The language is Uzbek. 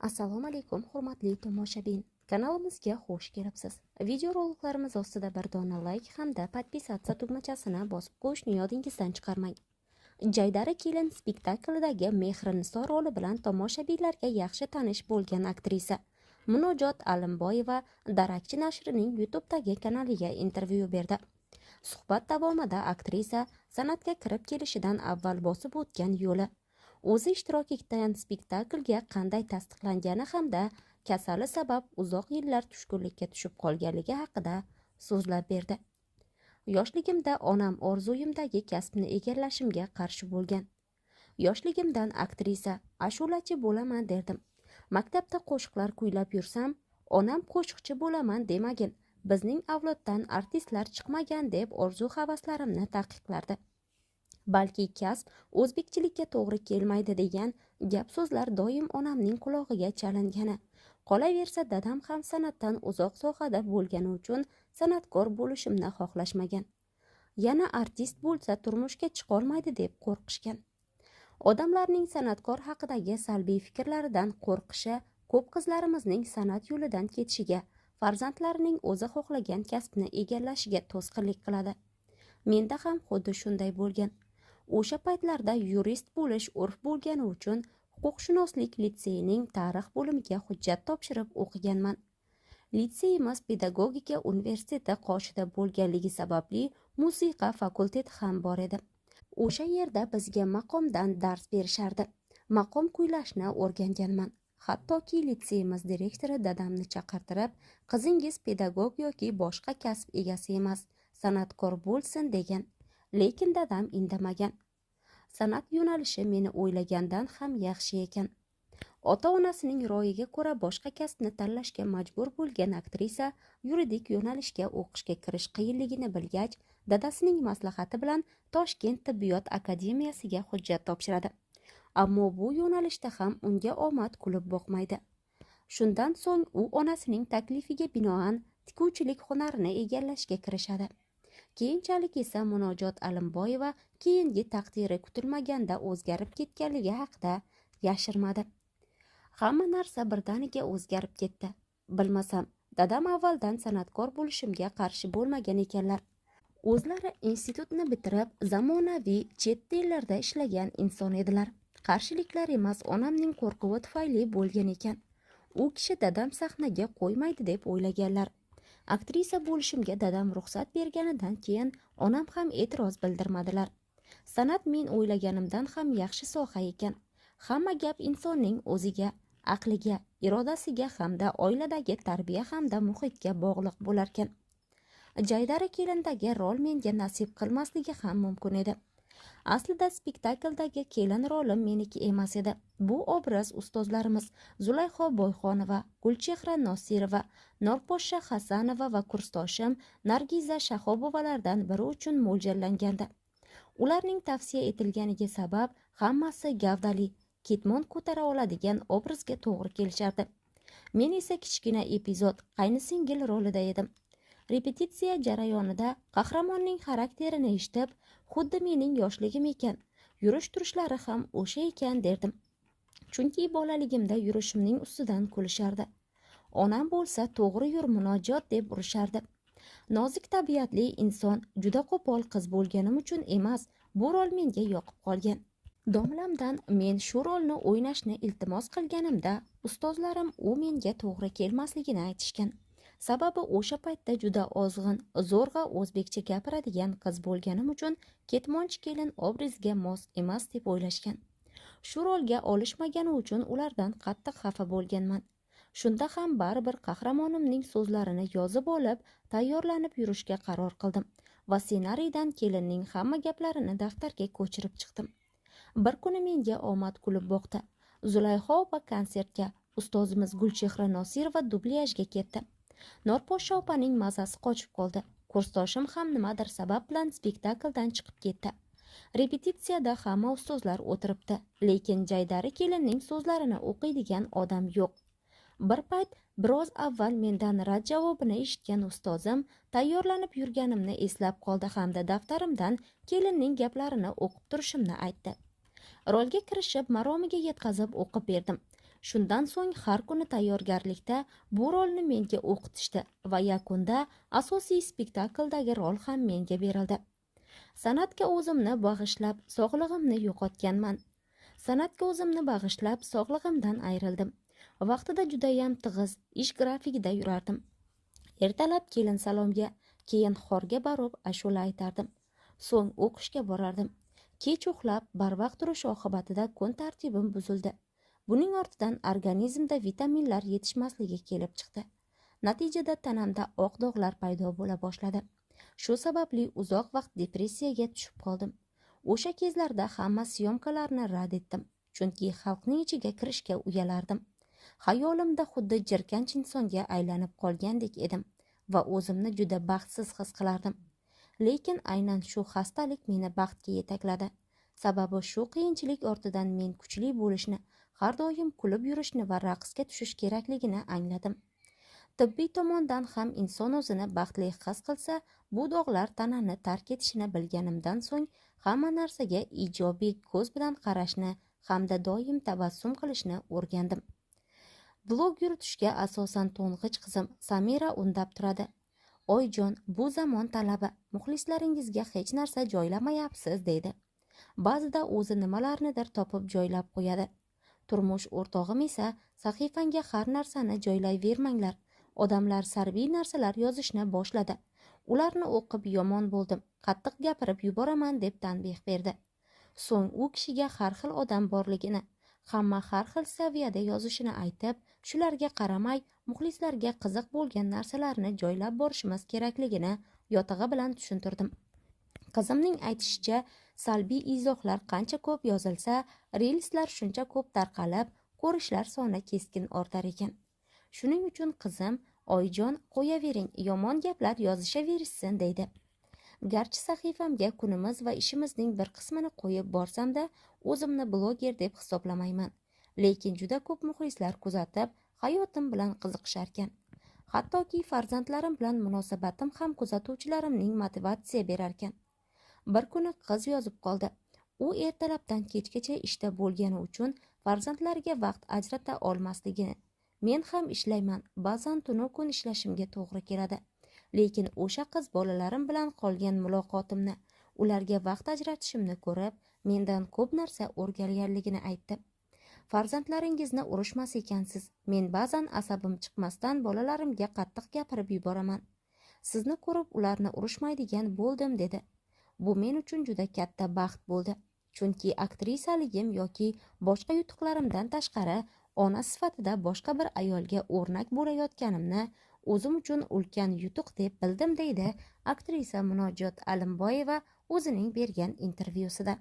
Assalomu alaykum, hurmatli tomoshabin. Kanalimizga xush kelibsiz. Videoroliklarimiz ostida bir dona like hamda подписаться tugmachasini bosib qo'yishni yodingizdan chiqarmang. Jaydari kelin spektaklidagi Mehriniso roli bilan tomoshabinlarga yaxshi tanish bo'lgan aktrisa Munojot Alimboyeva Darakchi nashrining YouTube'dagi kanaliga intervyu berdi. Suhbat davomida aktrisa san'atga kirib kelishidan avval bosib o'tgan yo'li, o'zi ishtirok etgan spektaklga qanday tasdiqlangani hamda kasali sabab uzoq yillar tushkunlikka tushib qolganligi haqida so'zlab berdi. Yoshligimda onam orzuyimdagi kasbni egallashimga qarshi bo'lgan. Yoshligimdan aktrisa, ashulachi bo'laman derdim. Maktabda qo'shiqlar kuylab yursam, onam qo'shiqchi bo'laman demagin, bizning avloddan artistlar chiqmagan deb orzu havaslarimni taqiqlardi. Balki kasb o'zbekchilikka to'g'ri kelmaydi degan gap so'zlar doim onamning qulog'iga chalingani. Qolaversa, dadam ham san'atdan uzoq sohada bo'lgani uchun san'atkor bo'lishimni xohlashmagan. Yana artist bo'lsa turmushga chiqolmaydi deb qo'rqishgan. Odamlarning san'atkor haqidagi salbiy fikrlaridan qo'rqishi ko'p qizlarimizning san'at yo'lidan ketishiga, farzandlarining o'zi xohlagan kasbni egallashiga to'sqinlik qiladi. Menda ham xuddi shunday bo'lgan. O'sha paytlarda yurist bo'lish urf bo'lgani uchun huquqshunoslik litseyining tarix bo'limiga hujjat topshirib o'qiganman. Litseyimiz pedagogika universiteti qoshida bo'lganligi sababli musiqa fakulteti ham bor edi. O'sha yerda bizga maqomdan dars berishardi. Maqom kuylashni o'rganganman. Hattoki litseyimiz direktori dadamni chaqirtirib, qizingiz pedagog yoki boshqa kasb egasi emas, san'atkor bo'lsin degan. Lekin dadam indamagan. San'at yo'nalishi meni o'ylagandan ham yaxshi ekan. Ota-onasining royiga ko'ra boshqa kasbni tanlashga majbur bo'lgan aktrisa yuridik yo'nalishga o'qishga kirish qiyinligini bilgach, dadasining maslahati bilan Toshkent tibbiyot akademiyasiga hujjat topshiradi. Ammo bu yo'nalishda ham unga omad kulib boqmaydi. Shundan so'ng u onasining taklifiga binoan tikuvchilik hunarini egallashga kirishadi. Keyinchalik esa Munojot Alimboyeva keyingi taqdiri kutilmaganda o'zgarib ketganligi haqida yashirmadi. Hamma narsa birdaniga o'zgarib ketdi. Bilmasam, dadam avvaldan san'atkor bo'lishimga qarshi bo'lmagan ekanlar. O'zlari institutni bitirib, zamonaviy chet ellarda ishlagan inson edilar. Qarshiliklar emas, onamning qo'rquvi tufayli bo'lgan ekan. U kishi dadam sahnaga qo'ymaydi deb o'ylaganlar. Aktrisa bo'lishimga dadam ruxsat berganidan keyin onam ham e'tiroz bildirmadilar. San'at men o'ylaganimdan ham yaxshi soha ekan. Hamma gap insonning o'ziga, aqliga, irodasiga hamda oiladagi tarbiya hamda muhitga bog'liq bo'larkan. Jaydari kelindagi rol menga nasib qilmasligi ham mumkin edi. Aslida spektakldagi kelin rolim meniki emas edi. Bu obraz ustozlarimiz Zulayho Boyxonova, Gulchehra Nosirova, Norposhsha Hasanova va kursdoshim Nargiza Shahobovalardan biri uchun mo'ljallangandi. Ularning tavsiya etilganiga sabab hammasi gavdali, ketmon ko'tara oladigan obrazga to'g'ri kelishardi. Men esa kichkina epizod qaynisingil rolida edim. Repetitsiya jarayonida qahramonning xarakterini eshitib, xuddi mening yoshligim ekan, yurish-turishlari ham o'sha ekan derdim. Chunki bolaligimda yurishimning ustidan kulishardi. Onam bo'lsa to'g'ri yur Munojot deb urishardi. Nozik tabiatli inson, juda qo'pol qiz bo'lganim uchun emas, bu rol menga yoqib qolgan. Domlamdan men shu rolni o'ynashni iltimos qilganimda, ustozlarim u menga to'g'ri kelmasligini aytishgan. Sababi o'sha paytda juda ozg'in, zo'rg'a o'zbekcha gapiradigan qiz bo'lganim uchun ketmonchi kelin obrazga mos emas deb o'ylashgan. Shu rolga olishmagani uchun ulardan qattiq xafa bo'lganman. Shunda ham baribir qahramonimning so'zlarini yozib olib, tayyorlanib yurishga qaror qildim va ssenariydan kelinning hamma gaplarini daftarga ko'chirib chiqdim. Bir kuni menga omad kulib boqdi. Zulayho opa konsertga, ustozimiz Gulchehra Nosirova dublyajga ketdi. Norposhsha opaning mazasi qochib qoldi. Kursdoshim ham nimadir sabab bilan spektakldan chiqib ketdi. Repetitsiyada hamma ustozlar o'tiribdi, lekin jaydari kelinning so'zlarini o'qiydigan odam yo'q. Bir payt biroz avval mendan rad javobini eshitgan ustozim tayyorlanib yurganimni eslab qoldi hamda daftarimdan kelinning gaplarini o'qib turishimni aytdi. Rolga kirishib, maromiga yetkazib o'qib berdim. Shundan so'ng har kuni tayyorgarlikda bu rolni menga o'qitishdi va yakunda asosiy spektakldagi rol ham menga berildi. San'atga o'zimni bag'ishlab, sog'lig'imni yo'qotganman. San'atga o'zimni bag'ishlab, sog'lig'imdan ayrildim. Vaqtida judayam tig'iz ish grafikida yurardim. Ertalab kelin salomga, keyin xorga borib ashula aytardim. So'ng o'qishga borardim. Kech uxlab, barvaqt turish oqibatida kun tartibim buzildi. Buning ortidan organizmda vitaminlar yetishmasligi kelib chiqdi. Natijada tanamda oq dog'lar paydo bo'la boshladi. Shu sababli uzoq vaqt depressiyaga tushib qoldim. O'sha kezlarda hamma syomkalarni rad etdim, chunki xalqning ichiga kirishga uyalardim. Xayolimda xuddi jirkanch insonga aylanib qolgandek edim va o'zimni juda baxtsiz his qilardim. Lekin aynan shu xastalik meni baxtga yetakladi. Sababi shu qiyinchilik ortidan men kuchli bo'lishni, har doim kulib yurishni va raqsga tushish kerakligini angladim. Tibbiy tomondan ham inson o'zini baxtli his qilsa, bu dog'lar tanani tark etishini bilganimdan so'ng hamma narsaga ijobiy ko'z bilan qarashni hamda doim tabassum qilishni o'rgandim. Blog yuritishga asosan to'ng'ich qizim Samira undab turadi. Oyjon, bu zamon talabi, muxlislaringizga hech narsa joylamayapsiz, deydi. Ba'zida o'zi nimalarnidir topib joylab qo'yadi. Turmush o'rtog'im esa sahifangga har narsani joylayvermanglar. Odamlar salbiy narsalar yozishni boshladi. Ularni o'qib yomon bo'ldim, qattiq gapirib yuboraman deb tanbeh berdi. So'ng u kishiga har xil odam borligini, hamma har xil saviyada yozishini aytib, shularga qaramay muxlislarga qiziq bo'lgan narsalarni joylab borishimiz kerakligini yotig'i bilan tushuntirdim. Qizimning aytishicha, salbiy izohlar qancha ko'p yozilsa, reelslar shuncha ko'p tarqalib, ko'rishlar soni keskin ortar ekan. Shuning uchun qizim, Oyjon, qo'yavering, yomon gaplar yozishaverishsin, deydi. Garchi sahifamga kunimiz va ishimizning bir qismini qo'yib borsam-da, o'zimni bloger deb hisoblamayman. Lekin juda ko'p muxlislar kuzatib, hayotim bilan qiziqisharkan. Hattoki farzandlarim bilan munosabatim ham kuzatuvchilarimning motivatsiya berarkan. Bir kuni qiz yozib qoldi. U ertalabdan kechgacha ishda bo'lgani uchun farzandlariga vaqt ajrata olmasligini. Men ham ishlayman, ba'zan tunu kun ishlashimga to'g'ri keladi. Lekin o'sha qiz bolalarim bilan qolgan muloqotimni, ularga vaqt ajratishimni ko'rib, mendan ko'p narsa o'rganganligini aytdi. Farzandlaringizni urushmas ekansiz. Men ba'zan asabim chiqmasdan bolalarimga qattiq gapirib yuboraman. Sizni ko'rib ularni urushmaydigan bo'ldim, dedi. Bu men uchun juda katta baxt bo'ldi. Chunki aktrisaligim yoki boshqa yutuqlarimdan tashqari ona sifatida boshqa bir ayolga o'rnak bo'layotganimni o'zim uchun ulkan yutuq deb bildim, deydi aktrisa Munojot Alimboyeva o'zining bergan intervyusida.